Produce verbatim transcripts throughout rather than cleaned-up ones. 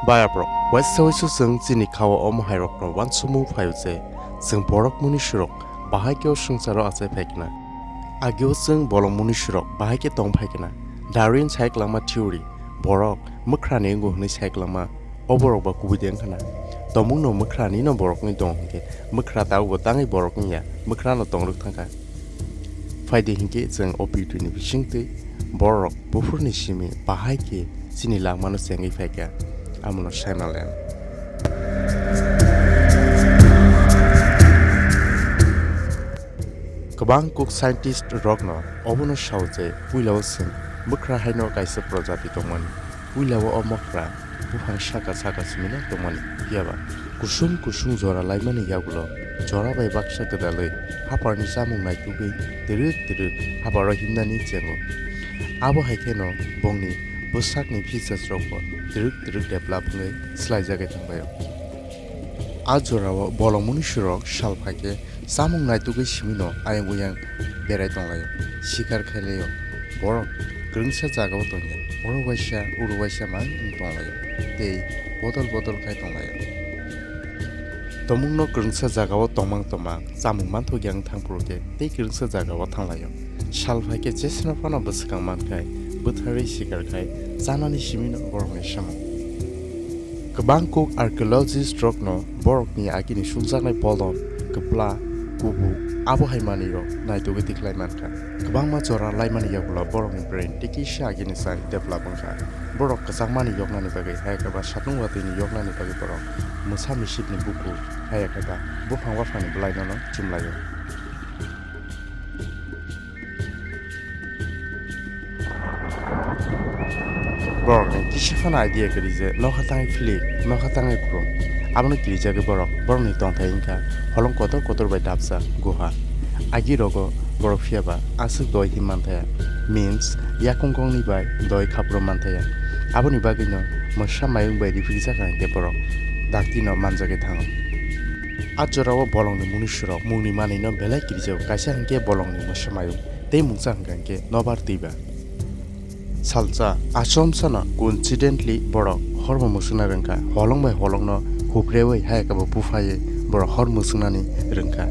Bayaprok, waisa waisa chwng chini khao omo hairokno uansukmung phaio je, chwng borok munisirok bahai khe o swngcharo achai phai kna. Ageo chwng bolong munisirok bahai khe tong phai kna. Darwin sai kwlangma theory, borok mwkhrani wngo hwnwi sai kwlangma, o borok ba kubui de wngkha na. Tomungno mwkhrani no borokni dong hwnkhe, mwkhra tabukbo tangwi borokni ya, mwkhrano tongrwk thangkha. Phaidi hinkhe chwng o video ni bisingtwi borok buphurni simi bahai khe chini langmano chengwi phaikha, amono saimalen. Kwbang kuk scientist rokno obono sao je puilao chwng mwkhra haino kaisa projati tongmani. Puilao o mwkhra buphang saka saka simino tongmani, phiyaba kusung kusung jora laimani yagulo jora bai baksa gwdalwi haparni chamung naitugwi twrwk twrwk haparo himnani chengo. Abo hai kheno bongni bwsakni features rokbo twrwk twrwk develop wngwi swlaijagwi thangbaio. A jorao bolong munisirok sal phaikhe chamung naitugwi simino ayang uyang berai tonglaio, sikar khailaio. Borok kwrwngsa jagao tongya, oro waisa, oro waisa mang wng tonglaio, tei bodol bodol khai tonglaio. Tomungno kwrwngsa jagao tongmang tongmang chamung manthokya wng thangphuru khe tei kwrwngsa jagao thanglaio. Sal phaikhe jeswkno phano bwswkang mankhai, bwtharwi sikar khai chanani simino borokni samung. Kwbang kuk archaeologist rokno borokni agini sumjaknai bolong, kwpla, kubuk, abo hai manwirok naitugwi tikhlai mankha. Kwbangma jora laimani yagulo borokni brain tei kisa agini sai develop wngkha. Borok kwchangmani yoknani bagwi, hai khe ba satung watwini yoknani bagwi borok mwsa misipni buku, hai khe ba buphang waphangni bwlainono chumlaio. Borokni kisa phano idea kwrwi je nokha tangwi philik, nokha tangwi krum. Abono kirijagwi borok, borokni tongthai wngkha holong kotor kotor bai dapsa guha. Agi rogo borok phiyaba aswk doi him manthaya, means yakung kongni bai doi khapro manthaya. Aboni bagwino mwsa mayung bai riphigjak hwnkhe borok daktino manjagwi thango. A jorao bolongni munisirok mungni manwino belai kirijago, kaisa hwnkhe bolongni mwsa mayung tei mungsa hwnkha hwnkhe nobar twiba. Salsa, achomsano coincidentally borok horbo mwswkna rwngkha, holong bai holongno huphrewui hai khe bo buphaiwi borok hor mwswknani rwngkha.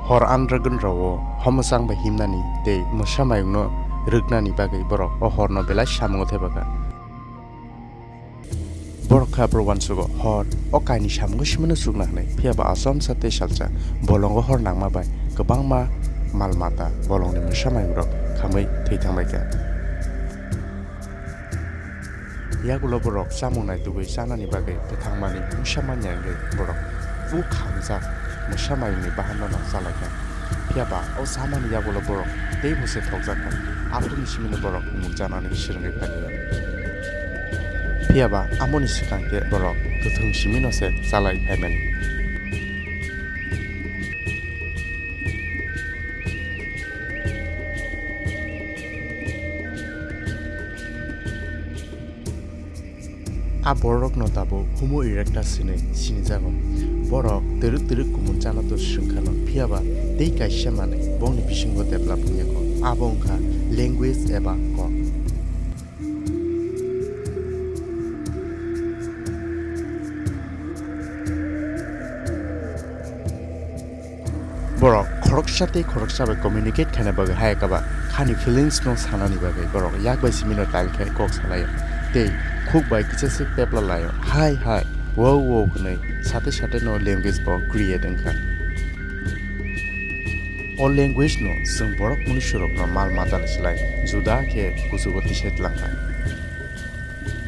Hor andragon rao homosang bai himnani tei mwsa mayungno rwknani bagwi borok o horno belai samungo thepakha. Borok kha borok uansugo hor o kaini samungo simino chukna hwnwi, phiyaba achomsa tei salsa bolongo hor nangma bai kwbangma mal mata bolongni mwsa mayungrok khamwi thwi thangbaikha. Yagulo borok chamung naitugwi chanani bagwi kwthang manwi mungsa manya wngwi borok buk hamjak mwsa mayungni bahanno no chalaikha. Phiyaba o chamani yagulo borok teibo se thokjakha, aphuruni simino borok kumung chanani swrwngwi phaikha. Phiyaba amoni swkang khe borok kwthwng simino se chalai phaimani. A bororokno tabuk Homo erectus hinwi sinijago. Borok twrwk twrwk kumun chana to swrwngkhano, phiyaba tei kaisa manwi bongni bisingo develop wngya kho, abo wngkha language eba kok. Borok khoroksa tei khoroksa bai communicate khaina bagwi hai khe ba khani feelings no sanani bagwi borok yak bai simi no tile khe kok salaio tei khuk bai kichaswk tepla laio, hai hai, wow wow hwnwi sate sate no language bo create wngkha. O language no chwng borok mnusu rok no mal mata ni slai juda khe kuchugo tisai tlangkha.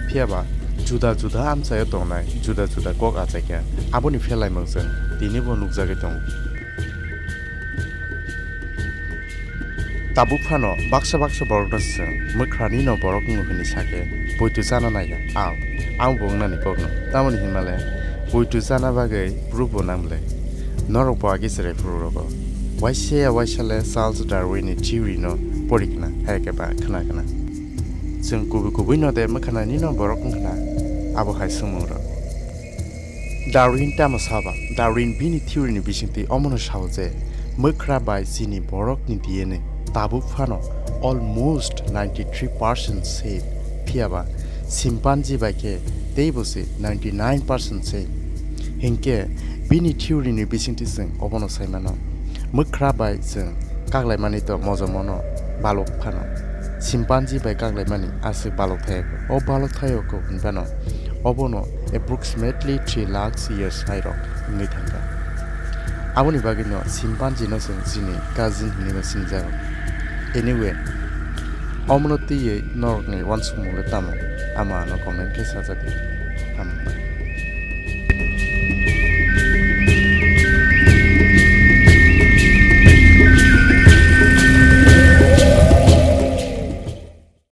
Phiyaba juda juda amchaio tongnai juda juda kok achaikha, aboni pherlaimung chwng tinibo nukjagwi tongo. Tabuk phano baksa baksa borokno chwng mwkhrani no borok wngo hwnwi sakhe poito chana naiya. Ao, abo bo wngnani kokno. Tamoni hinmale poito chana bagwi proof bo nang bwle. Norok bo agi chwrai phuru rogo. Waisa ya waisa le Charles Darwin ni theory no pori khna, hai khe ba khna khna. Chwng kubui kubui no de mwkhanani no borok wng khna, abo hai swngmung rok. Darwin tamo saba? Darwin bini theory ni bisingtwi omono sao je, mwkhra bai chini borok ni D N A tabuk phano almost ninety three percent same. Phiya ba chimpanzee bai khe teibo se ninety nine percent se. Hinkhe bini theory ni bisingtwi chwng obono sai mano. Mwkhra bai chwng kaklaimani to mojomono balok phano. Chimpanzee bai kaklaimani aswk balok thayakho. O balok thayakho hinphano obono approximately three lakhs years hai rok wngwi thangkha. Aboni bagwino chimpanzee no chwng chini cousin hinwi no sinijago. Anyway, omono twiwi norokni uansukmung le tamo? Ama ano comment khe sajagwi. Hambai.